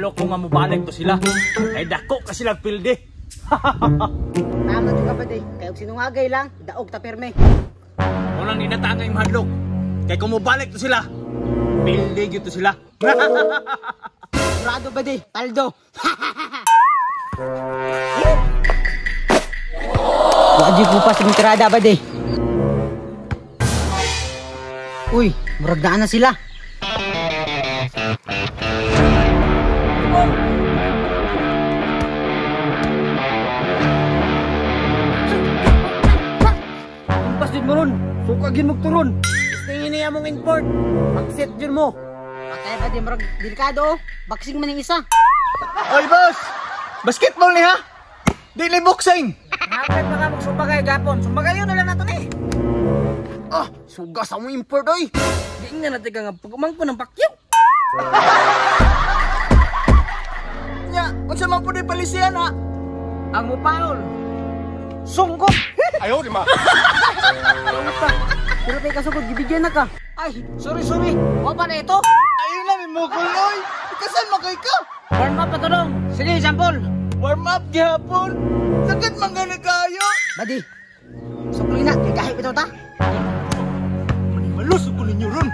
Kabalo ko nga mobalik to sila. Ay dako ka sila pilde. Tama jud ka ba di. Kay og sinungagay lang, daog ta pirme. Unang ninata nga imong hadlok. Kay kung mobalik to sila, pilde gyud to sila. Sigurado ba di? Paldo. Wa di ko pa sa tirada ba di. Uy, murag daan na sila. Pas din mo ron. Suka gin magturon. Tingin niya mong import. Pag-set dyan mo. Patay ba di, murag delikado oh. Boxing man yung isa. Oy, boss! Basketball ni ha? Dili boxing! Hapit pa ka magsubagay gapon. Sumagayo na lang nato ni. Ah, suga sa mong import oy. Di nga natin ka nga pagumangko ng pakyaw. Nya, unsa man pud palisiyan ha? Ang mupaol. Sungkot. Ayaw, di ma. Pero tayo kasugod, gibigyan na ka. Ay, sorry, sorry. Wa pa na ito. Ayaw lang imukol oy. Ikasan man kay ka. Warm up pa tulong. Sige, sample. Warm up gihapon. Sakit man gani kayo. Badi, sukli na, kay gahi bitaw ta. Malusog ko ninyo ron.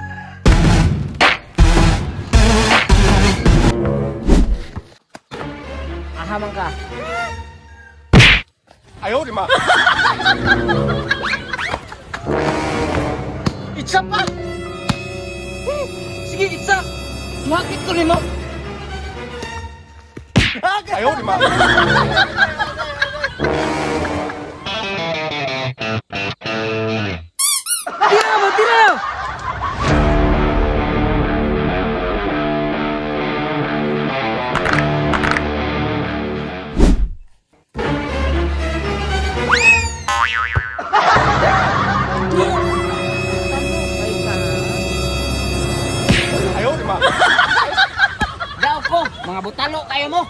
Aha man ka. Ayaw, di ma. Itsa pa! Sige, itsa! Makit ko nimo! Ayaw, di ma. Tira mo, tira! Ayaw, di ma. Daw ko, mga butalo kayo mo.